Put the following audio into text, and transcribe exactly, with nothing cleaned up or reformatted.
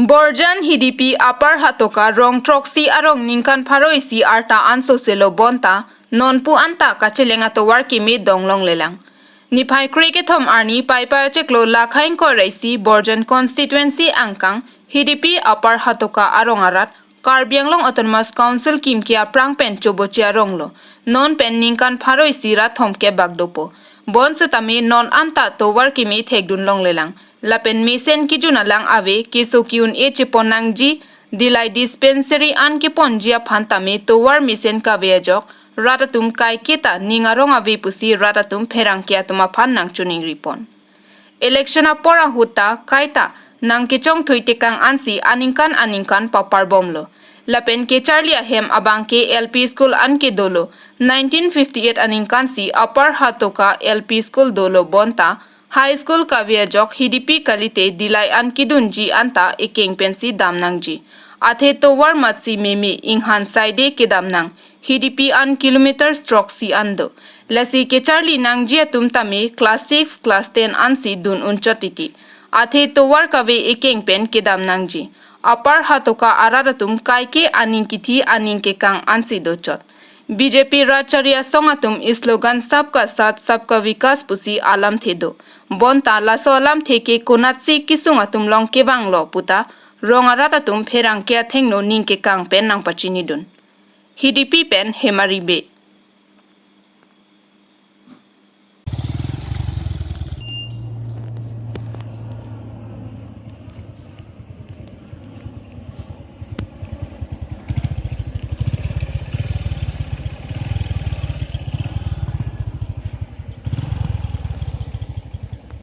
Borjan Hidipi Upper Hatoka rong throksi arong ningkan pharo isi arta ansose lo bonta nonpu anta kacheleng atovar keme dong longlelang. Niphai kre kethom arni Paipai achiklo Lakhaing Koraisi Borjan Constituency angkang Hidipi Upper Hatoka arong arat Karbi Anglong Autonomous Council kimke aphrang pen choboche arong lo. Non pen ningkan pharo isi ra thomkep bak dopo. Bonsetame non anta tovar keme thekdun longlelang. Lapen mesen kejun alang ave, keso ke-un-e chepon nangji, Dillai dispensary an keponji aphan tame tovar mesen kave ajok rat atum kaiketa ning arong ave pusi rat atum pherangke atum aphan nangchoningripon. Election apor ahut ta kaita nangkechongthui tekang ansi aningkan aningkan paparbomlo. Lapen kecharli ahem abangke L P school an kedolo. Nineteen fifty-eight aningkansi Upper Hatoka L P school dolo bonta high school kave ajok Hidipi kalite Dillai an kedunji anta ekeng pensi dam nangji. Athe tovar matsi meme, inghan saide kedam nang. Hidipi an kilometer throksi an do. Lasi kecharli nangji atum tame class six, class ten ansi dun unchot titi. Athe tovar kave ekeng pen kedam nangji. Upper Hatoka arat atum kaike aning kithi aning kekang ansi dochot. B J P rat chari asong atum slogan Sabka Saath Sabka Vikas pusi alamthe do. Bonta laso alamthe ke konatsi kesung atum along kevanglo puta rong arat atum pherangke athengno ning kekang pen nangpachinidun. Hidipi pen Hemari Bey.